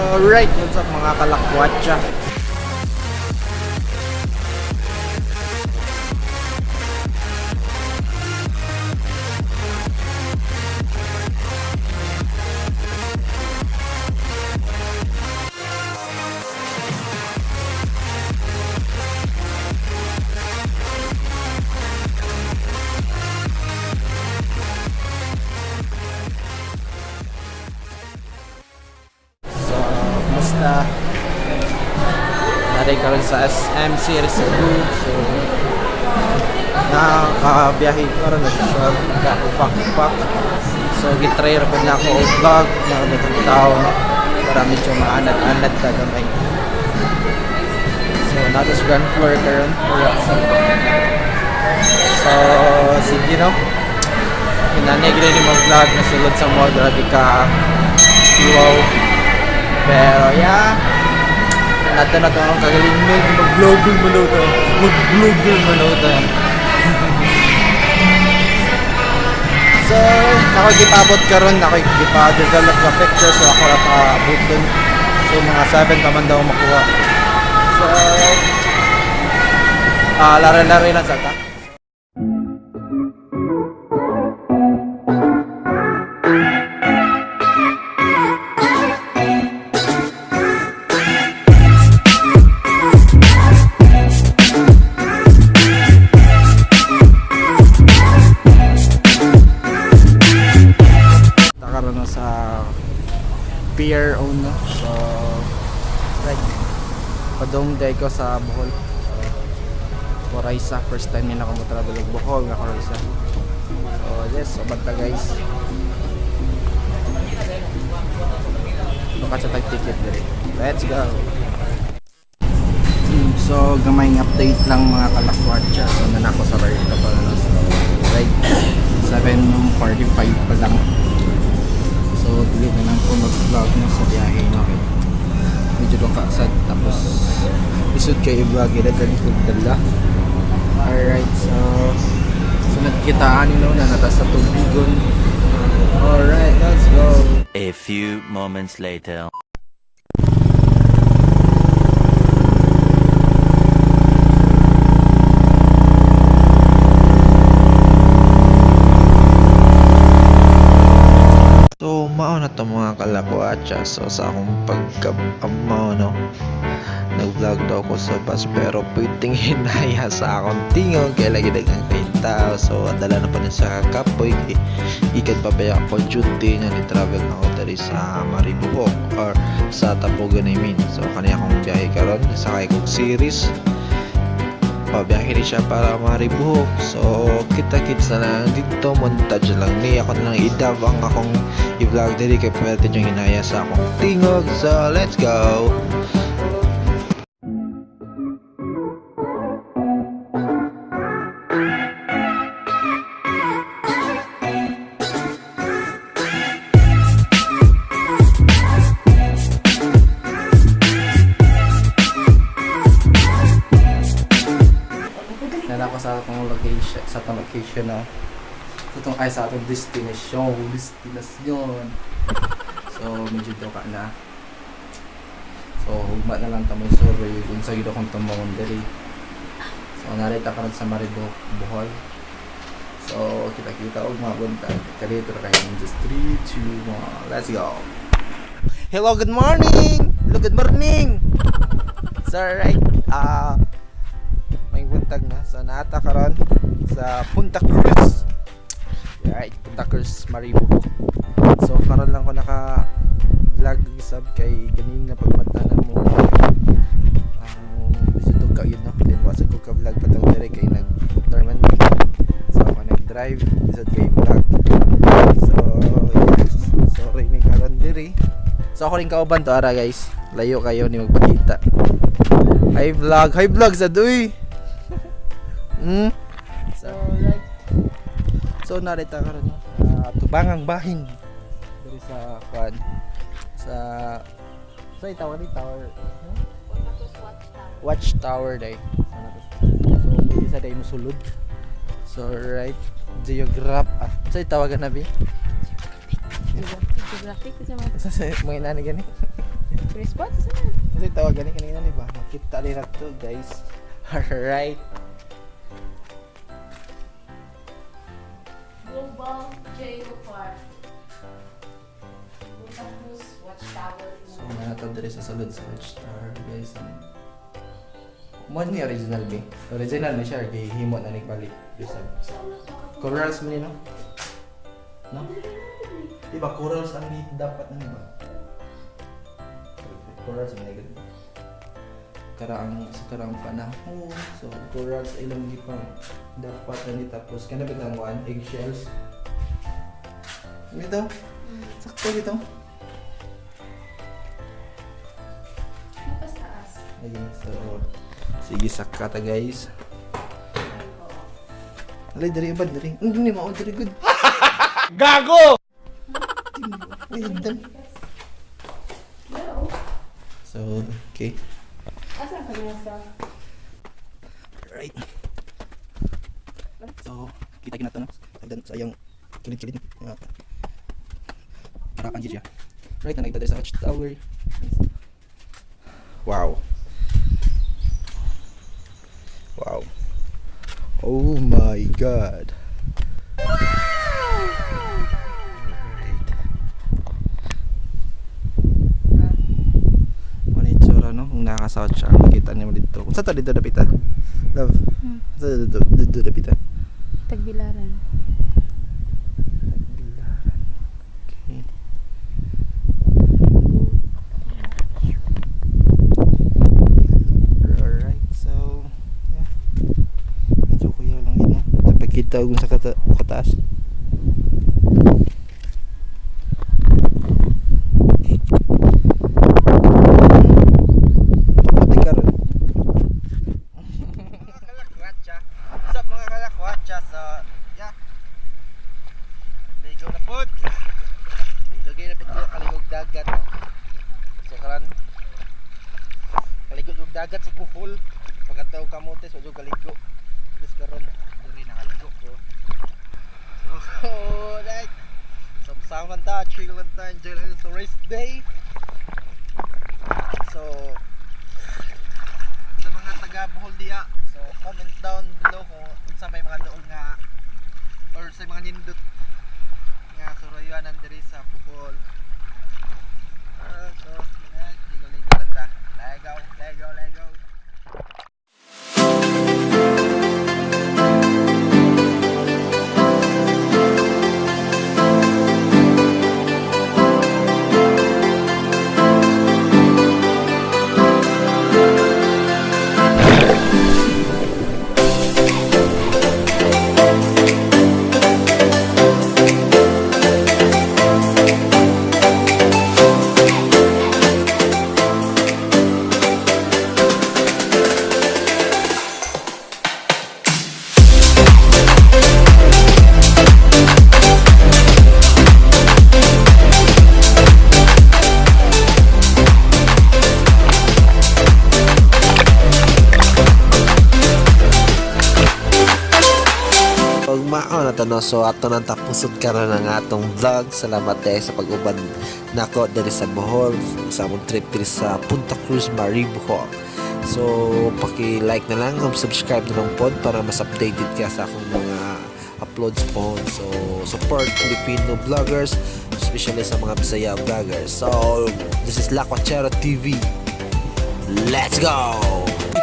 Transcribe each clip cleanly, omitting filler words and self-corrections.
Alright, what's up, mga kalakwatsa? So, kumusta? Naray karon sa SM Series Cebu. So, nakakabiyahe karon na siya sa upak-upak. So, gitry ra pud na ako og vlog na daghang tao para medyo maanad-anad ta gamay. So, nato sa ground floor karon. So, sige, no? Hinanay gid ni mag-vlog na sulod sa mall, grabe ka wow. Pero yeah, nato na to ang kagalingon, mag-vlogger mo na to. Mag-vlogger mo na to. So, ako gipabot karon, ako gipa-develop na picture, so ako ra paabot dun. So, mga 7 pa man daw makuha. So, lare-lare lang sa ta. Karon na sa Pier Uno. So, like, padung day ko sa Bohol. So, Koraisa, first time nila ako mo travel og Bohol nga Koraisa. So, yes, so ta, guys. Baka sa tag ticket diri. Let's go. So, gamay nga update lang, mga kalakwatsa. So, nanako sa Barito pa na. So, like, 7:45 pa lang. So, dili na lang ko mag-vlog na sa biyahe, no? Okay. Medyo doon ka sad. Tapos, isud kay i-vlog. Daghan kog dala. Alright, so, sunod kitaan no na nata sa tubigon. Alright, let's go. A few moments later. So, mao na to, mga kalakwatsa. So, sa akong pagka-amaw, no, nag-vlog daw ko sa bus pero pwedeng hinaya sa akong tingog kaya lagi daghang kayong tao. So, dala na pa niya sa kapoy. Ikan pa ba ako duty nga ni travel na ako diri sa Maribojoc or sa Tabogon, I mean. So, kani akong biyahe karon, sakay kog series. Pabiyahe ni siya para Maribojoc. So, kita-kits na lang dito, montage lang ni. Ako na lang idab ang akong i-vlog diri kay pwede nyo hinaya sa akong tingog. So, let's go! Nana ko sa atong location, sa atong location na sa atong, ay, sa atong destination, destination. So, medyo duka na. So, hugma na lang tamoy survey kung sa gid akong tumawon diri. So, narita karon sa Maribojoc, Bohol. So, kita-kita og mga buntag. Kadito ra kayo in just 3, 2, 1. Let's go. Hello, good morning. Hello, good morning. So, right. May buntag na. So, naata karon sa Punta Cruz. Right, Punta Cruz, Maribojoc. So, karon lang ko naka vlog sab kay ganin na pagmata na mo ang bisod ka yun, no. Then wa sad ko ka vlog patong dire kay nag tournament. So ako nag-drive, bisod kay vlog. So yes, sorry mi karon diri. So ako rin kauban to ara, guys. Layo kayo ni magpakita. Hi vlog, hi vlog sa duy. So right. So narita karon tubangang bahin diri sa kwan sa tawag ni tower, huh? Watch tower day. So pwede sa day mo sulod. So right, geograph ah sa tawagan na bi Geographic kasi mga sa mga inani gani. Tourist spot? Saan na? Kasi tawag gani kanina, di ba? Makita rin na to, guys. Alright. Global Geopark. Punta Cruz Watchtower. So, mga to diri sa sulod sa Watchtower, guys. Mo ni original ba? Original na siya kay himo na ni balik. Bisag. Corals man ni, no? No? Di ba corals ang dapat na, di ba? Corals man ni gud. Karaang sa karaang panahon. So corals ilang di pa dapat na ni, tapos kana bitang one eggshells. Dito. Sakto dito. Napas taas. Lagi. So, sige, sakata, guys. Alay, diri ba diri? Hindi mao diri good. Gago! No. So, okay. Asa ka na sa? Right. So, kita kina to, no? Tagdan sa iyang kilid-kilid. Nga. Harapan siya. Right na nagdadari sa Watchtower. Wow. Wow. Oh my God. Alright. Ano yung itsura, no? Kung nakaka-south siya, makita niyo mo dito. Kung sa ta dito dapitan? Love. Sa dito, dito dapitan? Tagbilaran. Tagbilaran. Okay. Alright, so yeah. Medyo kuya lang yun, no? Sa pagkita kung sa kataas. Pati karon. Mga kalakwatsa. What's up, mga kalakwatsa? So, yeah. Ligo na pod. Ligo na pod ko kaligog dagat, no. So karon kaligog og dagat sa Bohol. Pagkataw kamotes wa jud kaligo. Plus karon diri nakaligo ko. So, right. Samsam lang ta, chill lang ta, enjoy lang sa race day. So, sa mga taga Bohol diya, so comment down below kung unsa may mga dool nga or sa mga nindot nga surayanan diri sa Bohol. So, yeah, ligo-ligo lang ta. Lego, lego, lego. Pag mao na to, no, so ato nang tapusot karon ang atong vlog. Salamat eh sa pag-uban nako diri sa Bohol sa among trip diri sa Punta Cruz, Maribojoc. So paki-like na lang ug subscribe na lang pod para mas updated ka sa akong mga uploads po. So support Filipino vloggers, especially sa mga Bisaya vloggers. So this is Lakwachero TV. Let's go!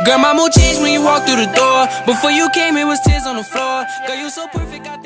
Girl, my mood changed when you walked through the door. Before you came, it was tears on the floor. Girl, you so perfect. I